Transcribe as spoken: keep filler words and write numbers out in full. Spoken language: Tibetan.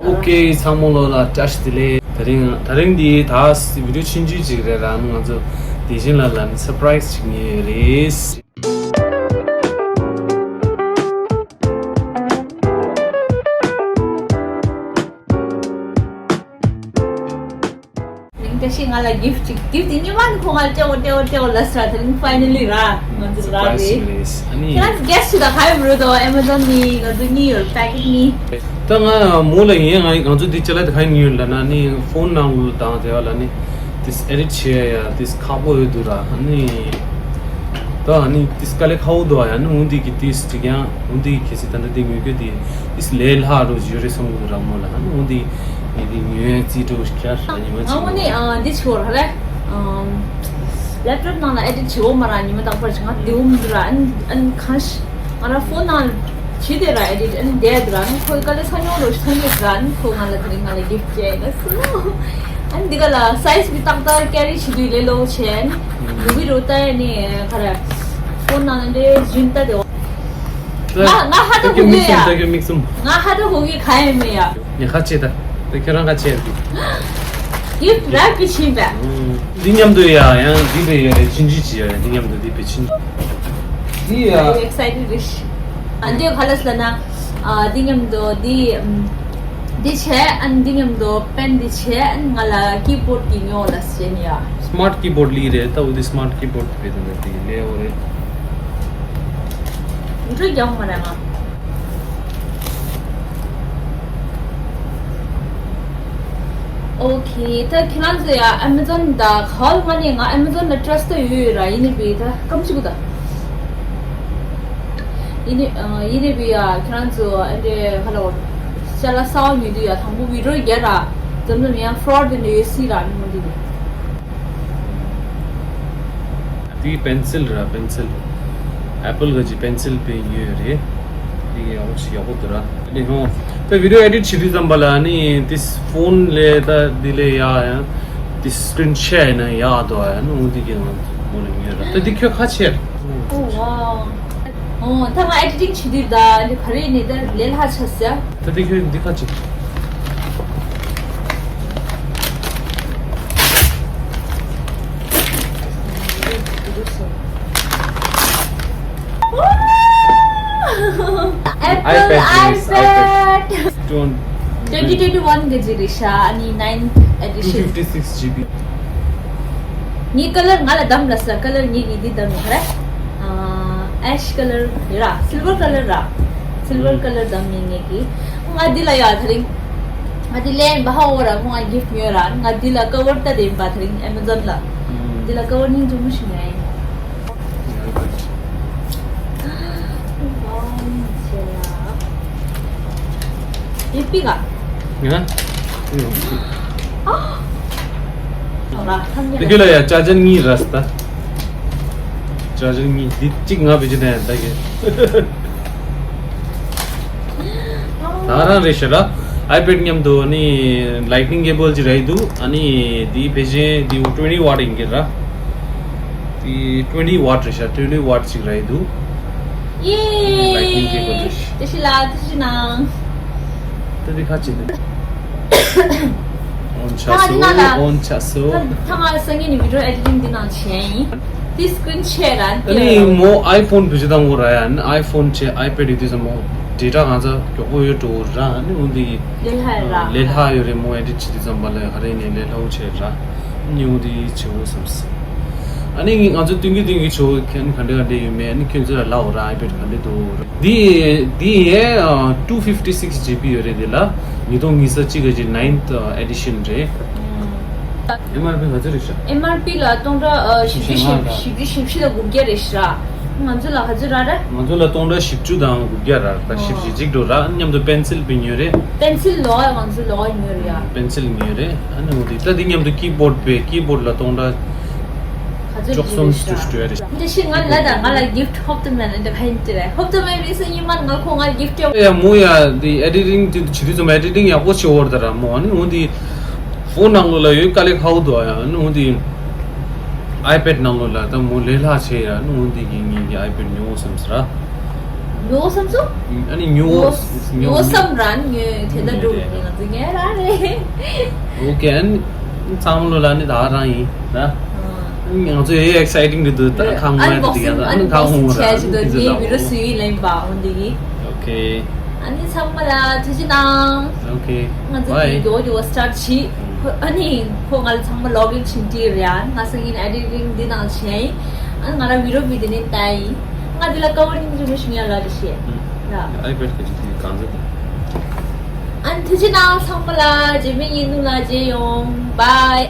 ཨོ་ཁེ། ཚང་མ་ལོ་ལ་བཀྲ་ཤིས་བདེ་ལེགས། དེ་རིང་དེ་རིང་འདི་ད་བི་ཌིའོ་ཆུང་ཆུང་ཅིག་རེད་ར། ང་ཚོ་དེ་བཞིན་ལ་ལ་ནི་སར་པ་རའི་སི་ཅིག་ཉོས་ཡོད་རེད། དེ་རིང་བཀྲ་ཤིས་ང་ལ་གིཕ་ཅིག་གིཕ་དེ་ཉི་མ་ནི་ཁོ་ང་སྤྲད་འོ་སྤྲད་འོ་སྤྲད་འོ་ལ་ས་དེ་རིང་ཕའི་ནལ་ལི་ར་ང་ཚོ་རག་རེད། ཁྱེད་རང་གི་གེ་སི་ཅིག་ད་ག་ཡོད་མི་རུ་དོ་ཨེ་མ་ཛོན་ནི་ང་ཚོ་གཉིས་ཡོད་པེ་ཀེཊ་ནི། ད་ང་མོ་ལ་ཡིན། ང་ང་ཚོ་འདི་ཅ་ལག་དེ་ག་ཡིན་ཡོད་ལ་ན་ནི་ཕོན་ནང་ལོ་དང་དེ་བ་ལ་ནི་དིས་ཨེ་ཌིཊ་བྱེད་ཡ་དིས་ཁག་པོ་ཡོད་འདུག་ར། ནི་ད་ནི་དིས་དཀའ་ལས་ཁག་པོ་འདུག་ཡ། ནི་འོ་འདི་གི་དིས་ཅིག་ཡང་འོ་འདི་གི་གལ་སྲིད་ད་ལྟ་འདི་ཉོ་རྒྱུ་དེ་དིས་ལས་སླ་རུ་ཡོད་རེད་བསམ་གི་འདུག་ར་མོ་ལ། ནི་འོ་འདི་ངས་འདི་ཉོ་ཡ་རྩིས་སྤྲོད་ཤར་ཉི་མ་ང་ཅིག་ངོ་ནི་ཨ་འདི་ཆོར་ཧ་རེ་ལེབ་ཊོབ་ནང་ལ་ཨེ་ཌིཊ་བྱེད་འོ་མ་ར་ཉི་མ་རྟག་པར་བྱེད་ང་འདི་འོ་མི་འདུག་ར། ཨན་ཨན་གང་ཤི་ང་ར་ཕོན་ནང་བྱེད་དེ་ར་ཨེ་ཌིཊ་ཨན་བསྡད་འདུག་ར། ཨན་ཁོའི་དཀའ་ལས་ཁག་ཉོ་རོ་ཤི་ཐོན་ཡོད་ར། ཨན་ཁོ་ང་ལ་དེ་རིང་ང་ལ་གིཕ་ཅེ་ལ་སུ་ཨན་འདི་ག་ལ་སའི་ཛི་གི་ཏག་ཏག་ཀེ་རི་བྱེད་དུས་ལས་ལོ་ཆེན་ལུ་བི་རོ་ཏ་ཡ་ནི་ཁ་ར་ཕོན་ནང་ལ་འདྲེ་ཇུན་ཏ་དེ་འོ། ང་ང་ཧ་ད་ཧུ་གེ་ཡ། ད་ཀྱོ་མིག་སུམ། ང་ཧ་ད་ཧུ་གེ་ག་ཡ་མེ་ཡ། ངས་ཁ་ཆེ་ད། དེ་ཁྱེད་རང་ཁ་ཆེ་ཡ་དེ། ཡིབ་ར་པི་ཆིན་པ། འདི་མཉམ་དུ་ཡ་ཡང་འདི་པའི་ཡ་རེ་ཆིན་ཆི་ཆི་ཡ་རེ་འདི་མཉམ་དུ་འདི་པའི་ཆིན། འདི་ཡ། ཨེག་སའི་ཊེཌ་རེད། ཨ་འདི་ག་ལ་སི་ལ་ན། ཨ་འདི་མཉམ་དུ་འདི་འདི་ཆེ་ཨན་འདི་མཉམ་དུ་པེན་འདི་ཆེ་ཨན་ང་ལ་ཀི་བོར་ཌ་གི་ཉོ་ལ་སི་ཡ། སི་མར་ཊ་ཀི་བོར་ཌ་ལི་རེད། ད་འོ་འདི་སི་མར་ཊ་ཀི་བོར་ཌ་དེ་དང་འདི་ལེ་འོ་རེད། འགྲོ་རྒྱག་མ་རེད་ང་། ཨོ་ཁེ། ད་ཁྱེད་རང་ཚོ་ཡ་ཨེ་མ་ཛོན་ད་ག་བ་ལ་ང་ནི་ང་ཨེ་མ་ཛོན་ལ་ཊྲས་ཊི་ད་ཡོད་ཡོད་ར། ཡིན་ནི་བི་ད་ཀམ་ཅིག་གུ་ད་ཡིན་ནི་ཡིན་ནི་བི་ཡ་ཁྱེད་རང་ཚོ་ཨེ་འདྲེ་ཧ་ལོ་ཅ་ལག་གསར་པ་ཉོ་དུས་ཡ་དང་པོ་བི་ཌི་ཡོ་རྒྱག་ར། འཛམ་གླིང་ཡང་ཕོ་རོཌ་དེ་འདྲ་ཡོད་སྲིད་ར་ནི་མོ་འདི་ནི། དེ་པེན་སིལ་ར། པེན་སིལ། ཨེ་པལ་ག་ཅིག་པེན་སིལ་པའི་ཉོས་རེད། དེ་ཡག་པོ་ཞིག་ཡག་པོ་འདུག་ར། ཨ་ནི་ཧོ། ད་བི་ཌི་ཡོ་ཨེ་ཌིཊ་བྱེད་དུས་ཙམ་པ་ལ་ནི་དེ་ཕོན་ལས་ད་དེ་ལས་ཡག་ཡང་དེ་སི་ཀི་རིན་ཤོཊ་ཡིན་ན་ཡག་འདུག་ཨ་ནི་འོ་དེ་གི་ང་མོ་ལ་ཉོས་ར། ད་དེ་ཁྱོད་ཁ་ཆེར། ཨོ་ཝའོ། ཨོ་ད་ང་ཨེ་ཌི་ཊིང་བྱེད་དུས་ད་འདི་ག་རེ་ནི་ད་ལས་སླ་ཆགས་ཟེར། ད་དེ་ཁྱོད་འདི་ཁ་ཅིག Apple iPad. Twenty twenty-one གི་ཅིག་རེད་ཤག་ཨ་ནི་ninth edition. Two fifty-six GB. ངའི་ཀ་ལར་ང་ལ་བདམས་ལ་ས་ཀ་ལར་ངེད་ཀྱིས་འདི་བདམས་ཡོད་ར། ཨེཤ་ཀ་ལར་ཡོད་ར། སིལ་ཝར་ཀ་ལར་ར། སིལ་ཝར་ཀ་ལར་བདམས་ཡིན་ངེད་ཀྱིས། ང་འདི་ལ་ཡ་དེ་རིང་ང་འདི་ལེན་པ་ཧ་འོ་ར་ཁོང་ང་གིཕ་ཉོས་ར། ང་འདི་ལ་ཀ་བར་ལྟ་དེ་ཡིན་པ་དེ་རིང་ཨེ་མ་ཛོན་ལ། འདི་ལ་ཀ་བར་སྙིང་རྗེ་མོ་ཞིག་ཉོས་ཡིན། ཡིན་པི་ག་ཡ། ཨ། ཨ། དེ་གི་ལ་ཡ་ཅར་ཇར་གཉིས་ར་སི་ད། ཅར་ཇར་གཉིས་འདི་གཅིག་ང་བེད་སྤྱོད་ན་ཡ་ད་གི། ད་རང་རེད་ཤག་ར། ཨའི་པེཌ་མཉམ་དུ་ནི་ལའིཊ་ནིང་ཀེ་བལ་ཅིག་རག་གི་འདུག་ཨ་ནི་འདི་བེད་སྤྱོད་འདི་twenty watt ཡིན་གྱི་ར། འདི་twenty watt རེད་ཤག twenty watt ཅིག་རག་གི་འདུག་ཡེ། ལའིཊ་ནིང་ཀེ་བལ་རེད་ཤག་བཀྲ་ཤིས་ལགས་བཀྲ་ཤིས་གནང་། ད་འདི་ཁ་ཅིག་འདི། ཨོན་ཆགས་སོ། ཨོན་ཆགས་སོ། ད་ང་ལ་སང་ཉིན་ནས་བི་ཌི་ཡོ་ཨེ་ཌི་ཊིང་འདི་ནང་བྱས་ཡིན། འདི་སི་ཀི་རིན་ཆེ་ར་འདི། ཨ་ནི་མོ་ཨའི་ཕོན་བེད་སྤྱོད་བཏང་གོ་ར་ཡ། ཨ་ནི་ཨའི་ཕོན་བྱས་ཨའི་པེཌ་ཡོད་དུས་ཙམ་མོ་ཌེ་ཊ་གང་ཚ་མགྱོགས་པོ་ཡོད་འགྲོ་གོ་ར། ཨ་ནི་འོ་འདི་གི་ལས་སླ་ཡོད་ར། ལས་སླ་ཡོད་རེད། མོ་ཨེ་ཌི་ཊི་བྱེད་དུས་ཙམ་པ་ལ་ག་རེ་ནས་ལས་སླ་བོ་བྱས་ར། ཨ་ནི་འོ་འདི་བྱེད་འོ་བསམ་སི། ཨ་ནི་ང་ཚོ་སྟོན་གི་སྟོན་གི་བྱེད་འོ་ག་འདྲ་ག་འདྲ་ཡོད་མེད། ཨ་ནི་ཁྱོད་ཚོ་ལ་ལབ་འོ་ར། ཨའི་པེཌ་ག་འདྲ་འདུག་ར། འདི་འདི་ཡའི་two fifty six GB ཡོད་རེད། འདི་ལ་ཉིས་སྟོང་ཉི་ཤུ་རྩ་གཅིག་གི་ninth edition རེད། ཨེམ་ཨར་པི་ག་ཚོད་རེད་ཤག་ཨེམ་ཨར་པི་ལ་སྟོང་ཕྲག་ཨ་བཞི་བཅུ་བཞི་བཅུ་བཞི་བཅུ་དགུ་བརྒྱ་རེད་ཤག་ང་ཚོ་ལ་ག་ཚོད་རག་རེད། ང་ཚོ་ལ་སྟོང་ཕྲག་བཞི་བཅུ་དང་དགུ་བརྒྱ་རག་ད་བཞི་བཅུ་ཞེ་གཅིག་འགྲོ་ར། མཉམ་དུ་པེན་སིལ་པི་ཉོས་རེད། པེན་སིལ་ལོག་ང་ཚོ་ལོག་ཉོས་རེད་ཡ། པེན་སིལ་ཉོས་རེད། ཨ་ནི་འོ་དེ་ད་དེ་མཉམ་དུ་ཀི་བོར་ཌ་པས་ཀི་བོར་ཌ་ལ་སྟོང་ཕྲག་ག་ཚོད་བཅུ་གསུམ་བཅུ་བཅུ་རེད། འདི་ཤི་ང་ལ་ད་ང་ལ་གིཕ་ཊི་ཧོབ་ཏུ་མེད་ན་འདི་ག་ཡིན་ཏེ་རེད། ཧོབ་ཏུ་མེད་མི་སུ་ཡིན་མ་ང་ཁོ་ང་གིཕ་ཊི་ཡ་མོ་ཡ་འདི་ཨེ་ཌི་ཊིང་དེ་བྱེད་དུས་ཙམ་ཨེ་ཌི་ཊིང་ཡག་པོ་བྱེད་འོར་ད་ར་མོ། ཨ་ནི་འོ་འདི་ཕོན་ནང་ལོགས་ལ་ཡོད་དཀའ་ལས་ཁག་པོ་འདུག་ཨ་ཡ། ཨ་ནི་འོ་འདི་ཨའི་པེཌ་ནང་ལོགས་ལ་ད་མོ་ལས་སླ་བྱས་ཡ། ཨ་ནི་འོ་འདི་གི་ངེད་ཀྱི་ཨའི་པེཌ་ཉོ་བསམ་སི་ར། ཉོ་བསམ་སོང་། ཨ་ནི་ཉོ་ཉོ་ཉོ་བསམ་རང་ཉོ་དེ་འདྲ་འགྲོ་གི་ང་ཚོ་ངས་རང་རེད། ཨོ་ཀེ། ཨ་ནི་ཚང་མ་ལོ་ལ་ནི་ད་རང་ཡིན་ད། ང་ཚོ་ཡེ་ཨེག་སའི་ཊིང་རེད་འདུག་ད་ཁ་ཧོང་ཡ་དེ་ཡ་ད་ཨ་ནི་ཁ་ཧོང་ར་ཨན་བོག་སིང་བྱས་ཞིག་ཏུ་ངའི་བི་རོ་སུ་ཡིན་ལེན་པ་འོན་ཏེ་གི། ཨོ་ཀེ། ཨ་ནི་ཚང་མ་ལ་ཐུགས་རྗེ་གནང་། ཨོ་ཀེ། ང་ཚོ་བི་ཌི་ཡོ་འདི་བ་སི་ཊར་བྱེད། ཨ་ནི་ཁོ་ང་ལ་ཚང་མ་ལོག་ཨིན་བྱིན་ཏི་རེད། ཨ་ནི་ང་སང་ཉིན་ཨེ་ཌི་ཊིང་འདི་ནང་བྱས་ཡིན། ཨ་ནི་ང་རང་བི་ཌི་ཡོ་བི་འདི་ནས་ལྟ་ཡིན། ང་འདི་ལ་ཀ་བར་ནིང་རིན་པོ་ཞིག་ཡ་ལ་རེ་ཤེས་ཡ། ཨ་ནི་ཐུགས་རྗེ་གནང་ཚང་མ་ལ་རྗེས་མའི་ཉིན་ནུ་ལ་མཇལ་ཡོང་། བའི།